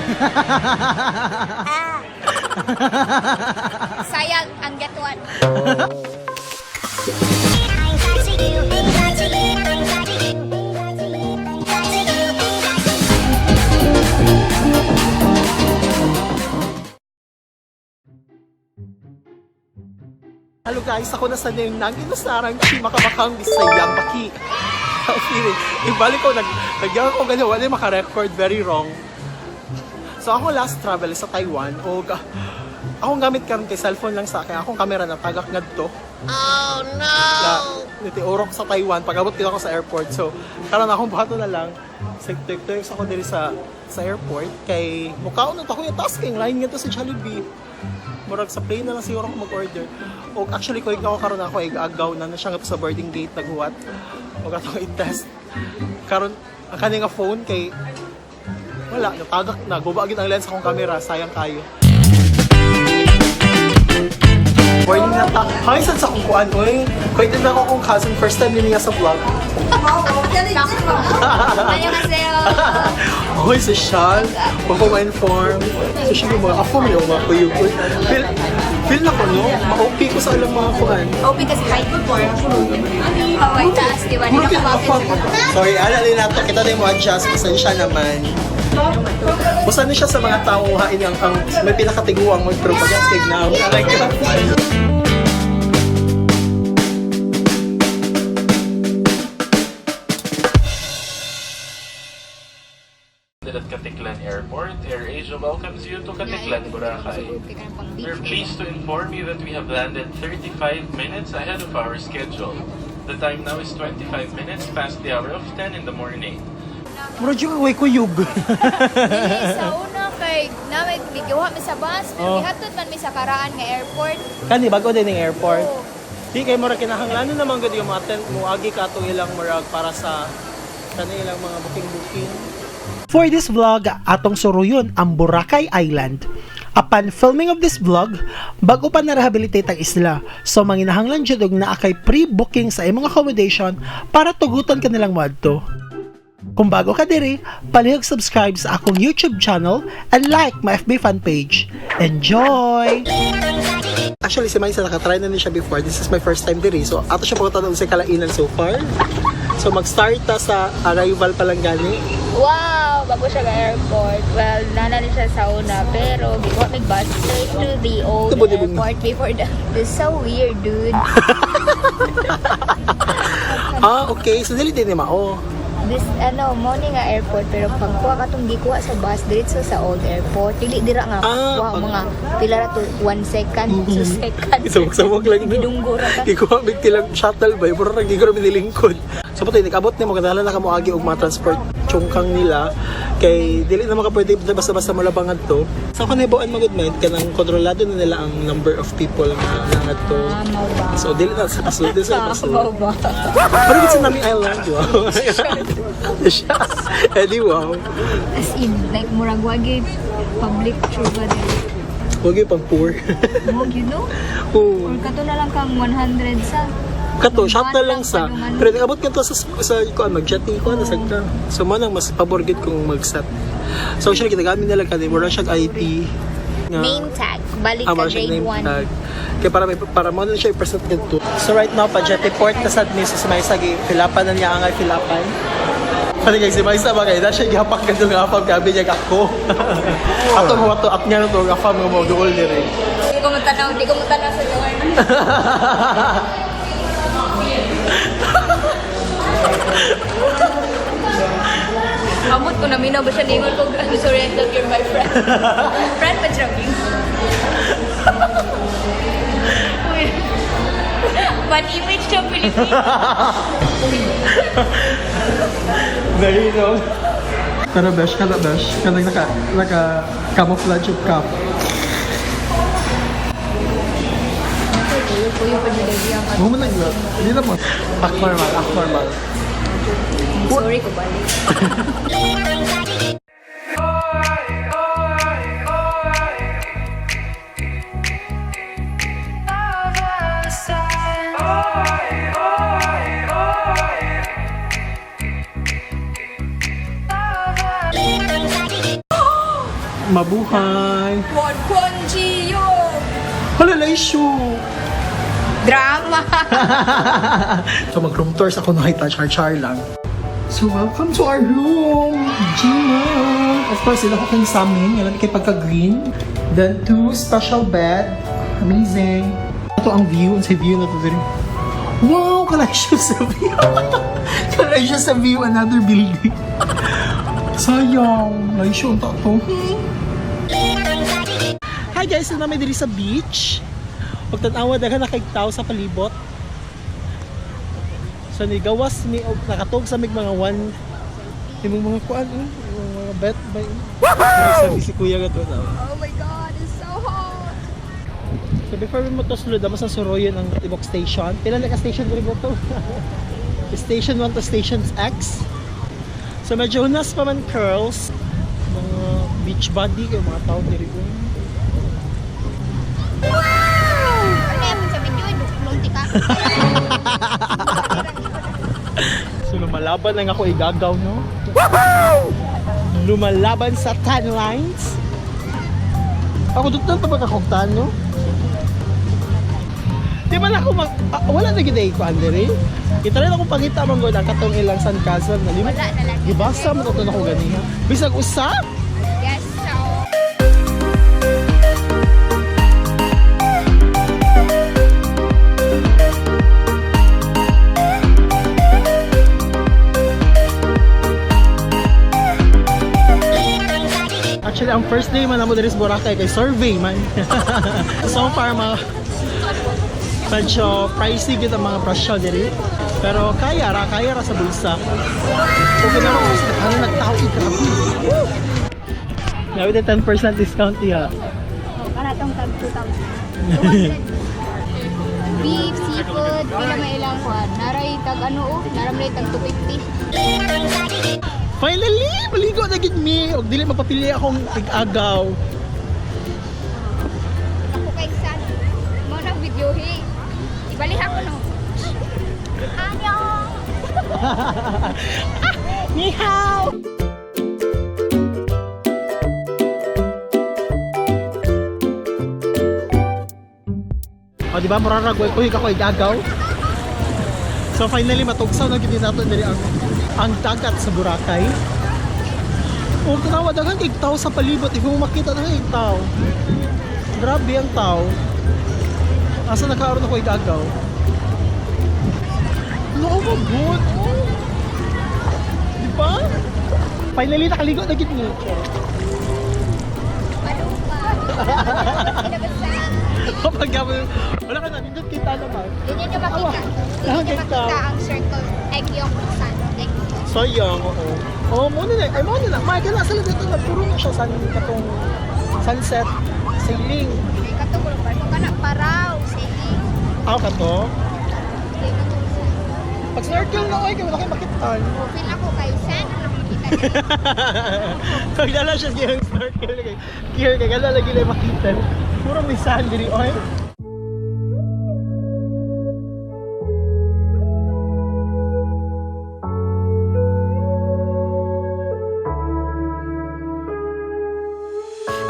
Ah. Sayang ang gatuan. Hello guys, ako na sa name ng Inusarang Chimakabakang Bisayang Baki. Ang feeling, ibalik ko, nagyang ako ganyan, wala yung makarecord, very wrong. So ako last travel sa Taiwan, o akong gamit karon kay cellphone lang sa akin, akong camera na tagak ngadto. Oh no! Na, nitiurok sa Taiwan, pag-abot kita ko sa airport. So, karon akong buhato na lang, sa tuyok ako diri sa airport kay mukhaon na to ako yung task king line ngadto sa Jollibee. Murag sa plane na lang siguro ako mag-order. O actually ko ako karon ako ay agaw na na siya nga sa boarding gate naghuwat. O katong i-test. Karon ang kani nga phone kay wala natagak na guba gid ang lens akong camera, sayang kayo. Boarding na ta. Hi, sad sa akong kuan oy. Koy din ako akong cousin, first time niya sa vlog. Annyeonghaseyo. Hoy, sa Sean, huwag ko ma-inform. So siya yung mga ako, may mga kuyog. Feel na ko, no? Ma-okay ko sa alam mga kuan. OP kasi height before. Oh, ay taas, di ba? Hindi na kumapit. Sorry, ala din nato. Kita na yung adjust. Pasensya naman. Basta na siya sa mga tao hain ang may pinakatiguang mag-propaganda kay na. Like, At Caticlan Airport, AirAsia welcomes you to Caticlan, Boracay. We're pleased to inform you that we have landed 35 minutes ahead of our schedule. The time now is 25 minutes past the hour of 10 in the morning. Mura yung way kuyog. Dili, sa una kay namin gigawa mi sa bus, pero Oh. gihatod man mi sa Karaan nga airport. Kani, bago din yung airport. Oo. Di kay mura kinahanglan naman gud yung mga tent mo agi ka atong ilang murag para sa kanilang mga booking-booking. For this vlog, atong suruyon ang Boracay Island. Upon filming of this vlog, bago pa na-rehabilitate ang isla, so manginahanglan jud og naa kay pre-booking sa imong accommodation para tugutan kanilang moadto. Kung bago ka diri, palihog subscribe sa akong YouTube channel and like my FB fan page. Enjoy! Actually, si Maisa nakatry na ni siya before. This is my first time diri. So, ato siya pagkatanaw sa kalainan so far. So, mag-start ta sa arrival pa lang gani. Wow, bago siya ga airport. Well, nana ni siya sa una, pero gigawa mi bus straight to the old Ito ba, di ba? airport before the. This is so weird, dude. Ah, okay. So, dili din ni mao. This ano, mo ni nga airport pero pagkuha ka tong gikuha sa bus diretso sa old airport. Dili dira nga Ah, kuha mga pila ra to 1 second, 2 second. Isabok-sabok lang. No? Gidunggo ra ka. Ikuha mig tilang shuttle ba? Mura ra giguro minilingkod. So, pati, nag-abot ni mo, kadala na ka mo agi og mga transport chungkang nila. Kay, dili na maka pwede basta-basta malabangan to. So, kung nahibuan magud mind, kanang kontrolado na nila ang number of people nga nangadto. Ah, mao ba? So, dili na sa kasulod, dili sa Ah, kasulod. mao ba? Pero gitsa nami island, wow. Siya. Eh di wow. As in, like murag wagi public true ba dili? Huwag yung pang poor. Mo you know? Oo. Or kato na lang kang 100 sa Kato, shuttle lang sa. Pero nag-abot ka to sa kuan mag-jetty ko na sagta. So mo nang mas pabor gid kung mag-set. So actually ginagamit nila kani mura siya ID nga Name tag. Balik ah, ka mura siya grade name 1. tag. Kaya para mo na siya i-present dito. So right now pa jetty port na sad ni so si Maisa gi filapan na niya ang ay filapan. Pati kay si Maisa ba kay na siya gihapak kadto nga afam gabi niya ako. Ato mo ato at niya to nga afam nga mo duol diri. Di ko matanaw, di ko matanaw sa door. Amot ko na minaw ba siya ningon ko, I'm sorry, I thought you're my friend. Friend pa siya, yun. Bad image siya, Pilipino. Very no. Pero besh, kada besh, kada naka camouflage yung cap. Mo man nag hindi na mo. Act normal, act normal. Sorry ko balik. Mabuhay! Kwon Ji-yo! Hala, Laishu! Drama! So mag-room tours ako nakita, char-char lang. So welcome to our room, Gina! Of course, ila ko kayong sa amin, alam kay pagka-green. Then two special bed. Amazing. Ito ang view, ang sa view na to diri. Wow, kalay siya sa view. Kalay siya sa view, another building. Sayang, laisyo ang to. Hi guys, na namin diri sa beach. Pagtanawa daghan na kay tao sa palibot. So nigawas mi og nakatog sa mig mga one imong mga kuan eh, imong mga bet by. Sabi si kuya gato na. Oh my God, it's so hot! So before we mo to sulod amo sa Soroyan ang Tibok Station. Pila na ka station diri to? Station 1 to Station X. So medyo hunas pa man curls. Mga beach body kay mga tao diri ko. Ano yung sa video? Duklong tika. So lumalaban lang ako igagaw, no? Lumalaban sa tan lines. Ako dito pa ba no? Di ba na ako mag... wala na gid ko andere. Itry na akong pangita man gud ang katong ilang sandcastle na lima. Wala na lang. Gibasa mo to na ko ganiha. Bisag usa. Yes, so... Actually, ang first day man namo diri sa Boracay kay survey man. So far mga medyo pricey gid ang mga presyo diri. Pero kaya ra sa bulsa. Okay na ako sa ano nagtao grabe. Now with the 10% discount iya. Para tong tag 2,000. 200. Beef, seafood, pila may ilang kuan. Naray tag ano oh, naray tag 250. Finally, maligo na gid mi. Og dili mapapili akong tig-agaw. Ako kay san. Mo na video he. Ibalik ako no. Annyeong. Ni hao. O di ba murarag way kuy ka ko igagaw. So finally matugsaw na gid nato diri ang dagat sa Boracay. O tanawa daghan kay tao sa palibot, if mo makita na kay tao. Grabe ang tao. Asa nakaroon ako igagaw? No, oh my God. Oh. Di ba? Finally nakaligo na gid ni. Palupa. Nabasa. Kapag wala ka na nindot kita naman. Hindi niyo makita. Hindi niyo makita ang circle. Egg yolk sun. Egg yolk. Sayang, oo. Oh, muna na. Ay, muna na. Michael, nasa lang dito na puro na siya san katong sunset sailing. May katong pa kana paraw sailing. Aw ka to. Kay katong sun. Pag snorkel na oy, kay wala kay makita. Feel ako kay san ano makita. Pag dala siya siyang snorkel kay gear kay gala lagi lang makita. Puro may sand diri oy.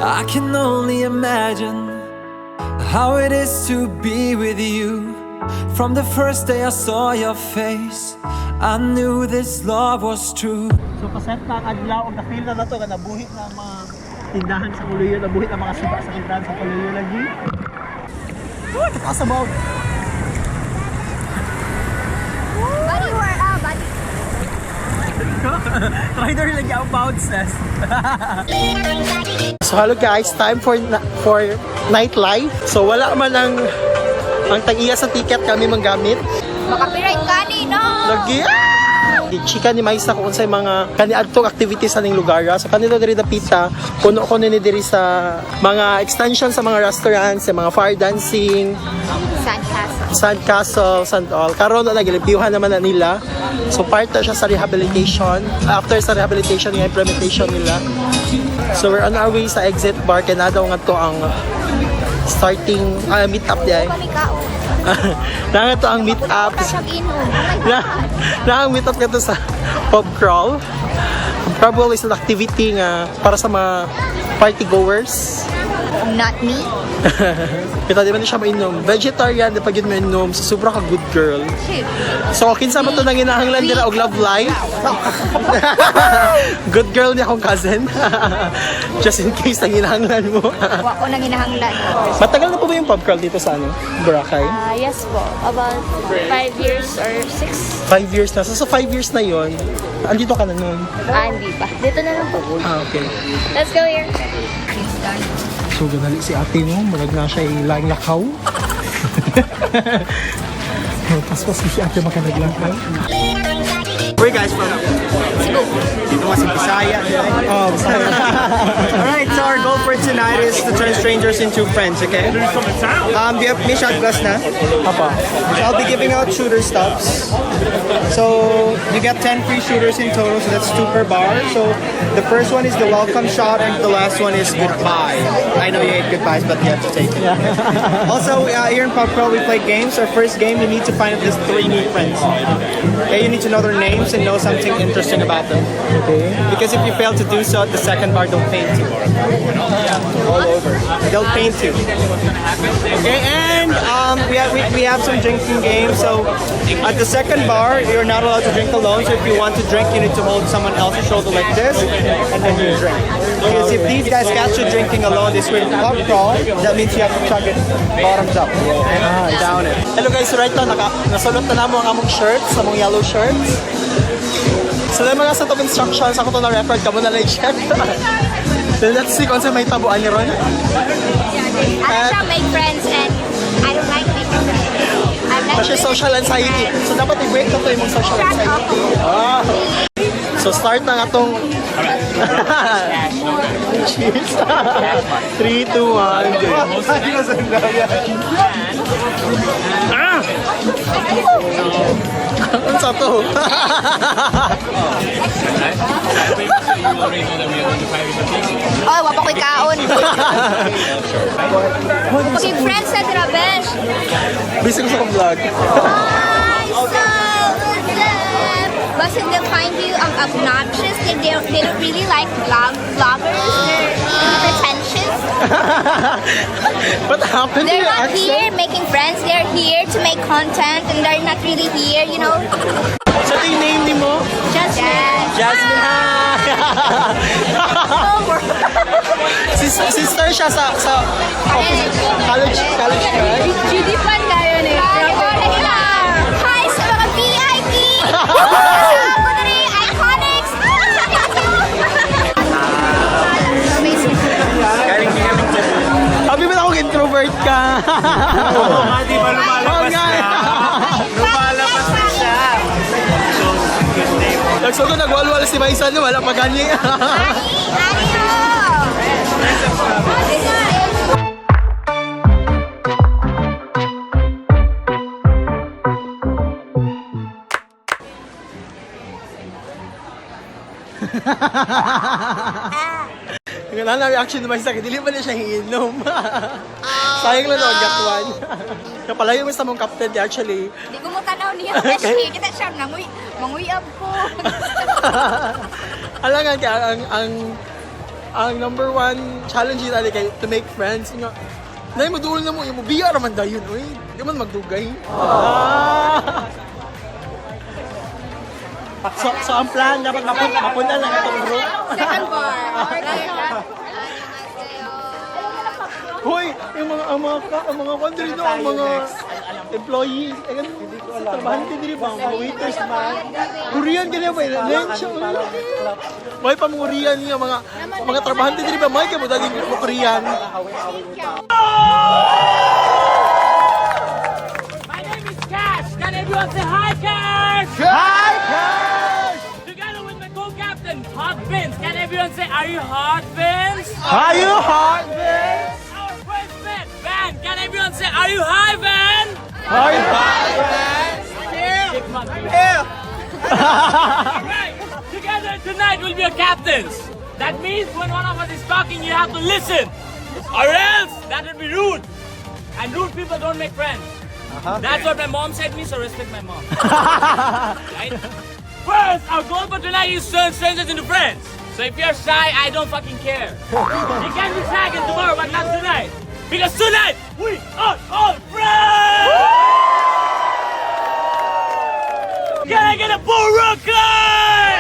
I can only imagine how it is to be with you. From the first day I saw your face, I knew this love was true. So paset na ang adlaw og na-feel na nato nga nabuhi na ang mga tindahan sa Coluyo, nabuhi na ang mga suba sa tindahan sa Coluyo lagi. Uy, kataas sa bawd. Body wear ah, body. Rider lagi ang bounces. So hello guys, time for nightlife. So wala man ang tag-iya sa ticket kami manggamit. Makapiright ka ni no. Lagi ah! Chika ni Maisa kung unsay mga kaniadtong activities sa ning lugar. Ah. So kanila diri dapita, puno ko nini diri sa mga extension sa mga restaurants, sa mga fire dancing, Sand castle. sand castle, sand all. Karon na gilimpyuhan naman na nila. So part na siya sa rehabilitation. After sa rehabilitation yung implementation nila. So we're on our way sa exit bar kay na daw nga to ang starting meet up di ay. Kami kao. Na nga to ang meet up. Ka siya inom. Oh my Na, God. na ang meet up ka to sa pub crawl. Pub crawl is an activity nga para sa mga party goers. Not me. Kita di man siya mainom. Vegetarian, di pa gyud mainom. So, sobra ka good girl. So, kinsa man to nang inahanglan dira og love life. Good girl niya akong cousin. Just in case ang inahanglan mo. Wa ko nang hinahanglan. Matagal na po ba yung pub crawl dito sa ano, Boracay? Ah, yes po. About 5 years or 6. 5 years na. So, sa 5 years na yon, andito ka na nun. Ah, hindi pa. Dito na lang po. Ah, okay. Let's go here. So, ganali si ate no, murag na siya ilang lakaw. Paspas si ate makanaglakaw. Where you guys from? Cebu. Dito nga si Bisaya. Oh, sorry. Alright, so our goal for tonight is to turn strangers into friends, okay? Do you have may shot glass na? Apa. So I'll be giving out shooter stops. So you get 10 free shooters in total, so that's two per bar. So the first one is the welcome shot and the last one is goodbye. I know you hate goodbyes, but you have to take it. Also, here in Pub Crawl, we play games. Our first game, you need to find at least three new friends. Okay, you need to know their names and know something interesting about them. Okay. Because if you fail to do so, at the second bar, they'll paint you. All over. They'll paint you. Okay, and we have some drinking games. So at the second bar, you're not allowed to drink alone. So if you want to drink, you need to hold someone else's shoulder like this, and then you drink. Because if these guys catch you drinking alone, this will pub crawl. That means you have to chug it bottoms up and down it. Hello guys, so right now, nasulot na namo ang among shirts, among yellow shirts. So, yung mga set of instructions, ako to na-record, kamo na lang check. So, let's see kung sa may tabuan ni Ron. Ano siya, make friends and I don't like making friends. I'm not Kasi good at social making anxiety. friends. So, dapat i-break na to yung social Shut up. anxiety. Ah. So, start na nga tong... Cheers. 3, 2, 1, go. Ah! Ano sa to? Oh, wa pa ko'y kaon. Maging friends na sila, besh. Busy ko sa kong vlog. Hi, so, what's up? Basta they'll find you obnoxious. They don't really like vloggers. They're pretentious. What happened to They're your not accent? here making friends. They're here to make content and they're not really here. So, ito yung name ni mo? Jasmine. Jasmine, hi! Sister siya sa college, college, right? Judy fan kayo na. Hi sa mga VIP! Kasama ko na rin, Iconics! Sabi mo na akong introvert ka. Oo nga, di ba lumalabas Oo nga. na? Lumalabas na siya. Nagsugod, nagwalwal si Maisa no, wala pa gani. Ani, ani, oh! Yung na reaction ni Maisa, kaya dili pa niya siya hiinom. Sayang lang no, get one. Kapalayo mo sa mong captain actually. Di ko mo tanaw niya, beshi. Kita siya, nanguy, manguyab ko. Alam nga, kaya ang number one challenge yun kay to make friends. Nga, nay, maduol na mo, yung biya raman dayon, uy. Di man magdugay. Ah. So ang plan, dapat mapunta lang itong group. Second bar. Hoy, yung mga ang mga ang mga kwan diri no, ang mga employees, ay ganun, sa trabahante diri ba, mga waiters man. Korean ganyan ba, lunch. May pamurian niya mga trabahante diri ba, may kay mo dali mo Korean. My name is Cash. Can everyone say hi, Cash? Hi, Cash! Together with my co-captain, Hot Vince. Can everyone say, are you Hot Vince? Are you hot, Vince? Our first man, Van. Can everyone say, are you high, Van? Are you hot, Yeah. Alright, together tonight we'll be your captains. That means when one of us is talking, you have to listen. Or else that would be rude. And rude people don't make friends. That's what my mom said me, so respect my mom. Right? First, our goal for tonight is to turn strangers into friends. So if you're shy, I don't fucking care. You can be shy again tomorrow, but not tonight. Because tonight, we are all friends! Can I get a Boracay?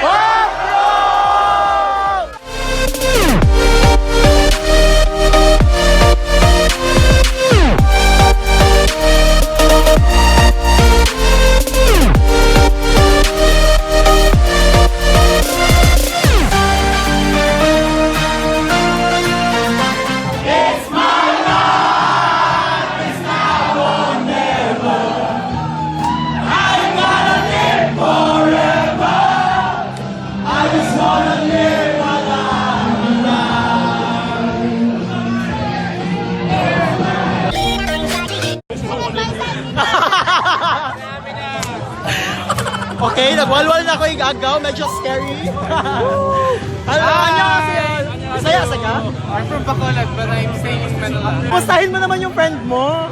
Okay, nagwalwal na ako yung agaw. Medyo scary. Hello, ano? Bisaya sa ka? I'm from Bacolod, but I'm staying in Manila. Pustahin mo naman yung friend mo.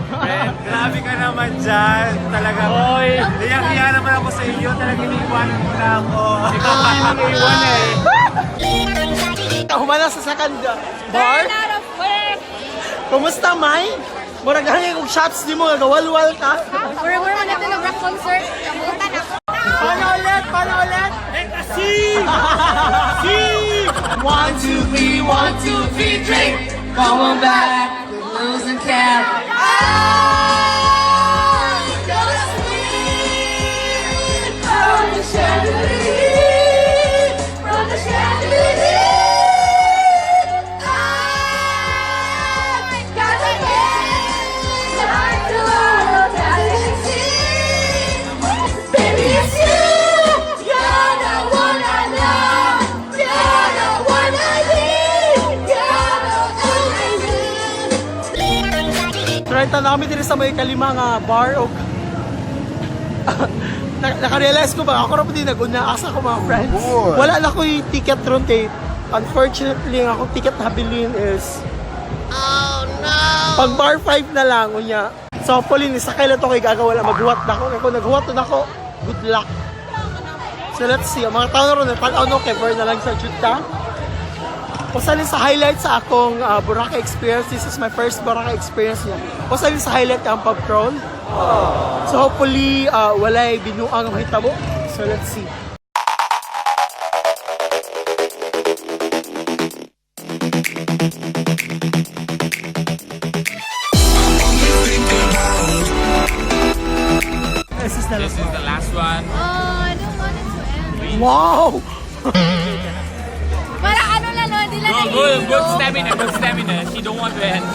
Grabe ka naman dyan. Talaga. Oy. Niyang-hiya naman ako sa inyo. Talaga iniiwanan mo na ako. Ikaw ang iniiwan eh. Humana sa second bar. Out of work! Kumusta, Mai? Murag hangin kong shots di mo, nagawalwal ka. We're man natin nag rock concert. Kamutan ako. Paano ulit? Paano ulit? See! See! One, two, three, one, two, three, drink! Going back, losing count. From the chandelier, from the chandelier, I got the like the world doesn't see. Baby, it's you. You're the one I love. You're the one I need. You're the only me. Try ta namin din sa may kalima nga bar og naka-realize ko ba ako ra po din naguna asa ko mga friends. Wala na ko'y ticket ron kay unfortunately ang akong ticket na habilin is Oh no. Pag bar 5 na lang unya. So hopefully ni sakay lang to kay gagawa wala maghuwat na ako. Kay kung naghuwat na ako, good luck. So let's see, ang mga tao na ron tan-aw no kay bar na lang sa Jutta. Usa sa highlight sa akong Boracay experience. This is my first Boracay experience niya. Usa sa highlight ang pub crawl. So hopefully, walay binuang ang mahitabo. So let's see. This is the This is the last one. Oh, I don't want it to end. Wow! Para ano lang, no? Hindi lang Good, good, good stamina, good stamina. She don't want to end.